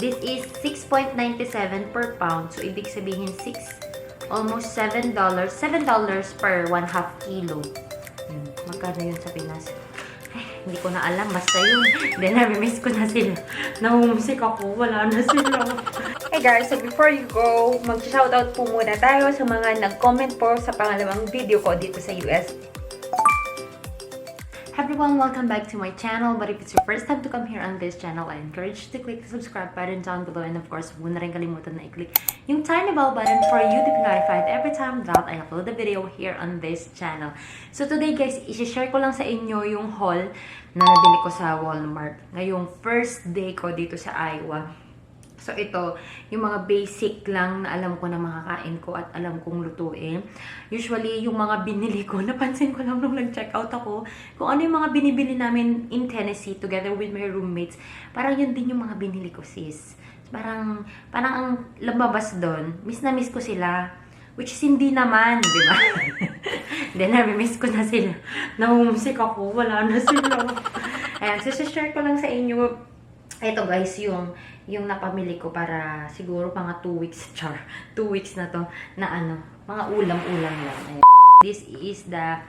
This is 6.97 per pound. So, ibig sabihin almost $7. $7 per 1/2 kilo. Magkano yun sa Pinas? Hindi ko na alam. Basta yun. Then, nami-miss ko na sila. Nahumsik ako. Wala na sila. Hey guys, so before you go, mag-shoutout po muna tayo sa mga nag-comment po sa pangalawang video ko dito sa US. Hi everyone, welcome back to my channel. But if it's your first time to come here on this channel, I encourage you to click the subscribe button down below. And of course, huwag na rin kalimutan na i-click yung tiny bell button for you to be notified every time that I upload a video here on this channel. So today guys, i-share ko lang sa inyo yung haul na nabili ko sa Walmart. Ngayong first day ko dito sa Iowa. So, ito, yung mga basic lang na alam ko na makakain ko at alam kong lutuin. Usually, yung mga binili ko, napansin ko lang nung nag-check out ako, kung ano yung mga binibili namin in Tennessee together with my roommates. Parang yun din yung mga binili ko, sis. Parang ang lumabas doon, miss na miss ko sila. Which is hindi naman, di ba? Then, nami-miss ko na sila. Nahumsik ako, wala na sila. Ayan, so, share ko lang sa inyo. Ito guys, yung napamili ko para siguro mga 2 weeks, 2 weeks na to, na mga ulam-ulam lang. Ayan. This is the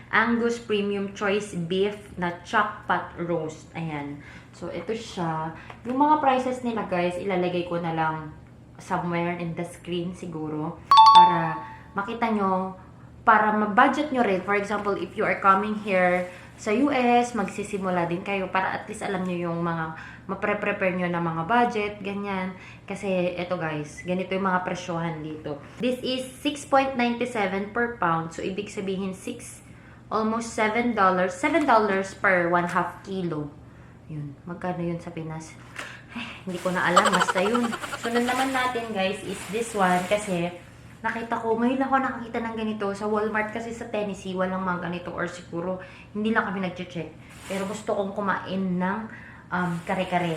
Angus Premium Choice Beef na Chuck Pot Roast. Ayan. So, ito siya. Yung mga prices nila guys, ilalagay ko na lang somewhere in the screen siguro para makita nyo, para ma-budget nyo rin. For example, if you are coming here sa US, magsisimula din kayo para at least alam nyo yung mga mapre-prepare nyo na mga budget, ganyan. Kasi, eto guys, ganito yung mga presyohan dito. This is 6.97 per pound. So, ibig sabihin, almost $7. $7 per 1/2 kilo. Yun. Magkano yun sa Pinas? Hindi ko na alam. Basta yun. Sunod naman natin, guys, is this one. Kasi, nakita ko, ngayon ako nakakita ng ganito sa Walmart kasi sa Tennessee, walang mga ganito. Or siguro, hindi lang kami nag-check. Pero gusto kong kumain ng kare-kare.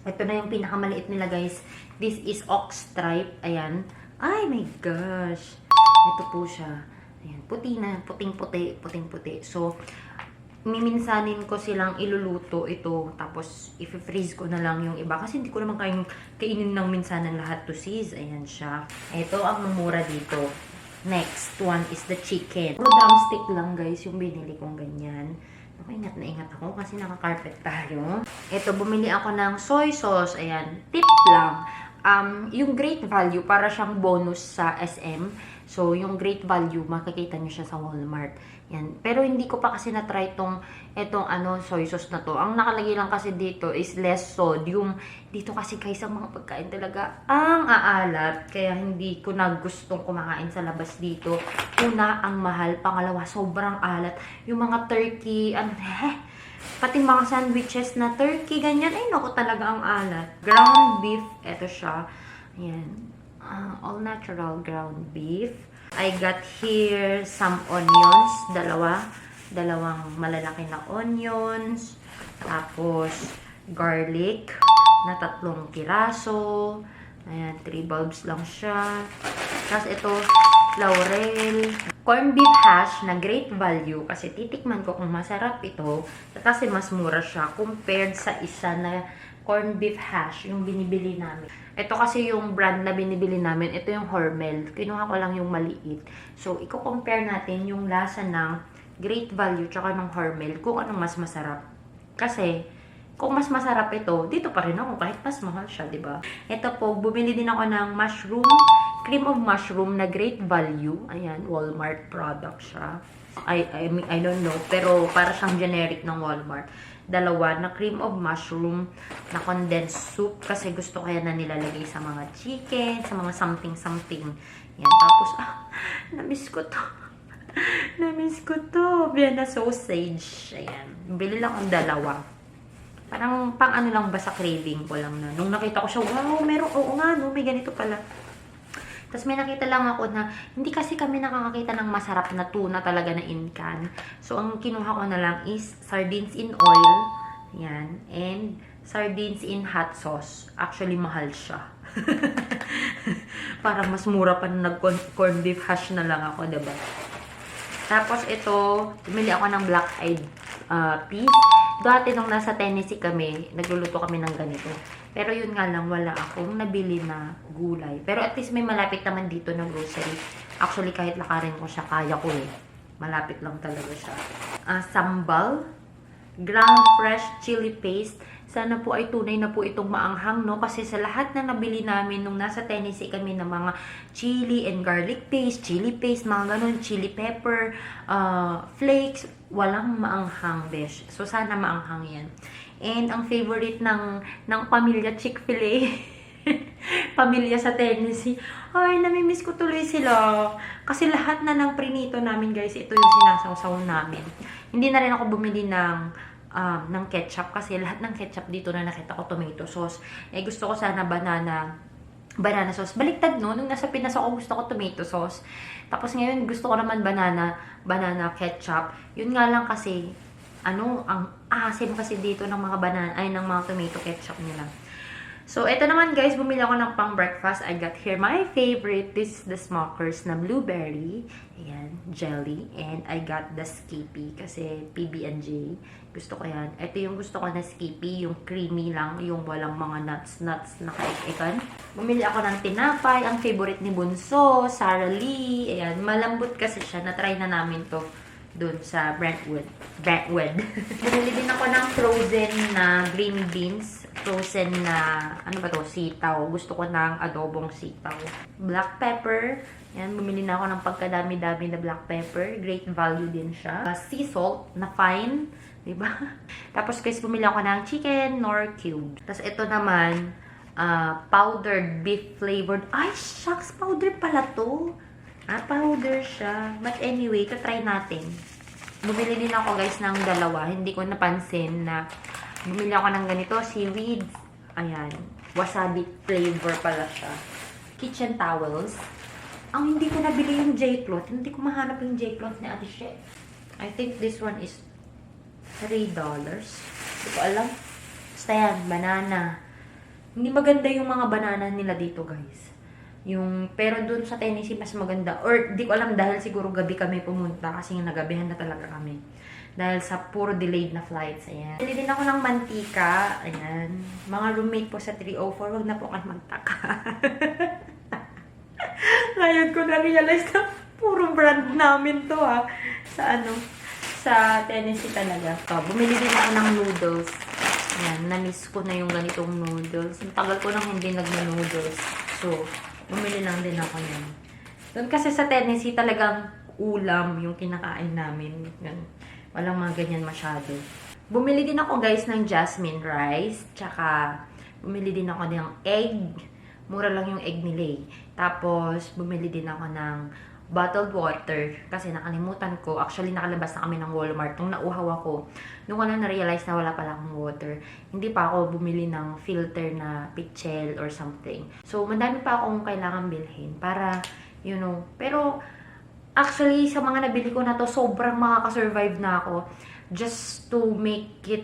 Ito na yung pinakamaliit nila guys. This is ox stripe. Ayan. Ay my gosh. Ito po siya. Ayan. Puti na. Puting-puti. Puting-puti. So, miminsanin ko silang iluluto ito. Tapos, i-freeze ko na lang yung iba. Kasi hindi ko naman kayong kainin ng minsanan lahat to sis. Ayan siya. Ito ang mamura dito. Next one is the chicken. Puro drumstick lang guys yung binili kong ganyan. Ingat na ingat ako kasi naka-carpet tayo. Ito, bumili ako ng soy sauce. Ayan, tip lang. Yung great value, para siyang bonus sa SM. So, yung great value, makikita nyo siya sa Walmart. Yan. Pero hindi ko pa kasi na-try itong soy sauce na to. Ang nakalagay lang kasi dito is less sodium. Dito kasi guys, ang mga pagkain talaga ang aalat. Kaya hindi ko na gustong kumakain sa labas dito. Una, ang mahal. Pangalawa, sobrang alat. Yung mga turkey, pati mga sandwiches na turkey, ganyan. Ay, naku talaga ang alat. Ground beef, eto siya. Ayan. All natural ground beef. I got here some onions, dalawang malalaki na onions, tapos garlic na 3 piraso. Ayan, 3 bulbs lang siya. Tapos ito, laurel, corned beef hash na great value kasi titikman ko kung masarap ito kasi mas mura siya compared sa isa na corned beef hash yung binibili namin. Ito kasi yung brand na binibili namin. Ito yung Hormel. Kinuha ko lang yung maliit. So, i-compare natin yung lasa ng Great Value tsaka ng Hormel kung anong mas masarap. Kasi, kung mas masarap ito, dito pa rin ako kahit mas mahal siya, diba? Ito po, bumili din ako ng cream of mushroom na Great Value. Ayan, Walmart product siya. I don't know, pero para siyang generic ng Walmart. 2 na cream of mushroom na condensed soup kasi gusto kaya na nilalagay sa mga chicken, sa mga something. Yan. Tapos, namiss ko to. Namiss ko to. Vienna sausage. Ayan. Bili lang ang 2. Parang pang lang ba sa craving ko lang na. Nung nakita ko siya, wow, meron, oo nga, no, may ganito pala. Tapos may nakita lang ako na, hindi kasi kami nakakakita ng masarap na tuna talaga na in can. So, ang kinuha ko na lang is sardines in oil. Yan. And sardines in hot sauce. Actually, mahal siya. Parang mas mura pa na nag-corned beef hash na lang ako, diba? Tapos ito, bumili ako ng black-eyed peas. Dati nung nasa Tennessee kami, nagluluto kami ng ganito. Pero yun nga lang, wala akong nabili na gulay. Pero at least may malapit naman dito na grocery. Actually, kahit lakarin ko siya, kaya ko eh. Malapit lang talaga siya. Sambal, ground fresh chili paste. Sana po ay tunay na po itong maanghang, no? Kasi sa lahat na nabili namin nung nasa Tennessee kami ng mga chili and garlic chili paste, mga ganun, chili pepper, flakes, walang maanghang, besh. So, sana maanghang yan. And ang favorite ng pamilya Chick-fil-A, pamilya sa Tennessee, ay, namimiss ko tuloy sila. Kasi lahat na ng prinito namin, guys, ito yung sinasawsaw namin. Hindi na rin ako bumili ng ketchup kasi lahat ng ketchup dito na nakita ko tomato sauce. Eh, gusto ko sana banana sauce. Baliktad, no? Nung nasa Pinas ako, gusto ko tomato sauce. Tapos ngayon, gusto ko naman banana ketchup. Yun nga lang kasi, ang asim kasi dito ng mga ng mga tomato ketchup nila. So, ito naman guys, bumili ako ng pang breakfast. I got here my favorite. This is the Smuckers na blueberry. Ayan, jelly. And I got the Skippy kasi PB&J. Gusto ko yan. Ito yung gusto ko na Skippy, yung creamy lang, yung walang mga nuts na kaik-ikan. Bumili ako ng tinapay, ang favorite ni Bunso, Sara Lee. Ayan, malambot kasi siya. Na-try na namin to dun sa Brentwood. Bumili din ako ng frozen na green beans. Frozen na, ano ba to? Sitaw. Gusto ko ng adobong sitaw. Black pepper. Yan, bumili na ako ng pagkadami-dami na black pepper. Great value din siya. Sea salt na fine. Diba? Tapos guys, bumili ako ng chicken nor cube. Tapos ito naman, powdered beef flavored. Ay, shucks! Powder pala to. Powder siya. But anyway, try natin. Bumili din ako guys ng dalawa. Hindi ko napansin na bumili ako ng ganito, seaweed. Ayan. Wasabi flavor pala siya. Kitchen towels. Ang hindi ko nabili yung J-cloth. Hindi ko mahanap yung J-cloth ni Ate Chef. I think this one is $3. Hindi ko alam. Basta yan, banana. Hindi maganda yung mga banana nila dito guys. Pero dun sa Tennessee, mas maganda. Or, di ko alam dahil siguro gabi kami pumunta kasi nagabihan na talaga kami. Dahil sa puro delayed na flights. Ayan. Bili din ako ng mantika. Ayan. Mga roommate po sa 304, wag na po kayo magtaka. Ngayon ko na-realize na puro brand namin to ha. Sa Tennessee talaga. Bumili din ako ng noodles. Ayan. Na-miss ko na yung ganitong noodles. Ang tagal ko nang hindi nagna-noodles. So, bumili lang din ako yan. Doon kasi sa Tennessee talagang ulam yung kinakain namin. Yan. Walang mga ganyan masyado. Bumili din ako guys ng jasmine rice. Tsaka bumili din ako ng egg. Mura lang yung egg nila eh. Tapos bumili din ako ng bottled water. Kasi nakalimutan ko. Actually nakalabas na kami ng Walmart. Nung nauhaw ako, nung ko na na-realize na wala pala akong water. Hindi pa ako bumili ng filter na pichel or something. So madami pa akong kailangan bilhin para, pero actually, sa mga nabili ko na to, sobrang makakasurvive na ako just to make it,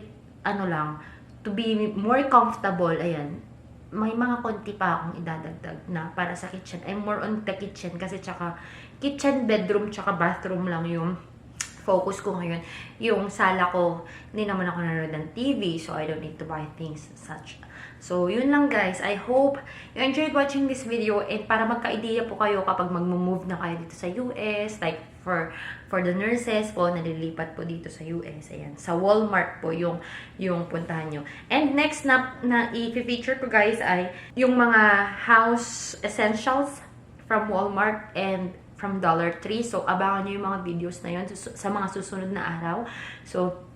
to be more comfortable. Ayan. May mga konti pa akong idadagdag na para sa kitchen. I'm more on the kitchen kasi tsaka kitchen, bedroom, tsaka bathroom lang yung focus ko ngayon. Yung sala ko, hindi naman ako nanonood ng TV, so I don't need to buy things such. So, yun lang guys. I hope you enjoyed watching this video and para magka-idea po kayo kapag mag-move na kayo dito sa US, like for the nurses po, nalilipat po dito sa US. Ayan. Sa Walmart po yung puntahan nyo. And next na i-feature ko guys ay yung mga house essentials from Walmart and from Dollar Tree. So, abangan nyo yung mga videos na yun sa mga susunod na araw. So,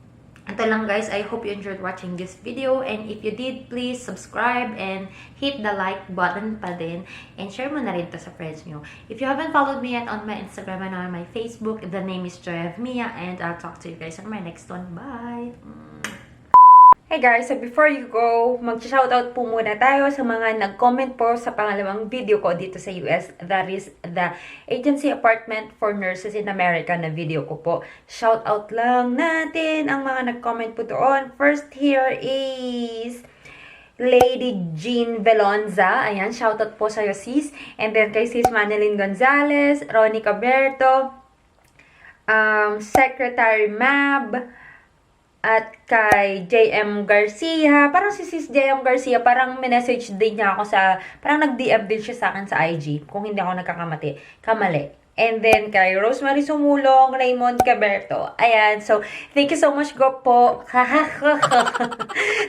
ito lang guys, I hope you enjoyed watching this video, and if you did, please subscribe and hit the like button pa din, and share mo na rin to sa friends nyo. If you haven't followed me yet on my Instagram and on my Facebook, the name is JoyOfMia, and I'll talk to you guys on my next one. Bye! Hey guys, so before you go, mag-shoutout po muna tayo sa mga nag-comment po sa pangalawang video ko dito sa US. That is the Agency Apartment for Nurses in America na video ko po. Shoutout lang natin ang mga nag-comment po doon. First here is Lady Jean Velonza. Ayan, shoutout po sa'yo sis. And then kay sis Manilyn Gonzalez, Ronnie Caberto, Secretary Mab, At kay JM Garcia, parang si Sis JM Garcia, parang minessage din niya ako parang nag-DM din siya sa akin sa IG, kung hindi ako kamali. And then, kay Rosemary Sumulong, Raymond Caberto. Ayan, so, thank you so much po.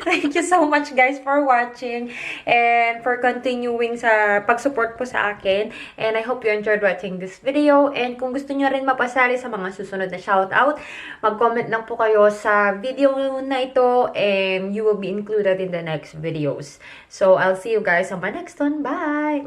Thank you so much, guys, for watching and for continuing sa pag-support po sa akin. And I hope you enjoyed watching this video. And kung gusto nyo rin mapasali sa mga susunod na shoutout, mag-comment lang po kayo sa video na ito and you will be included in the next videos. So, I'll see you guys on my next one. Bye!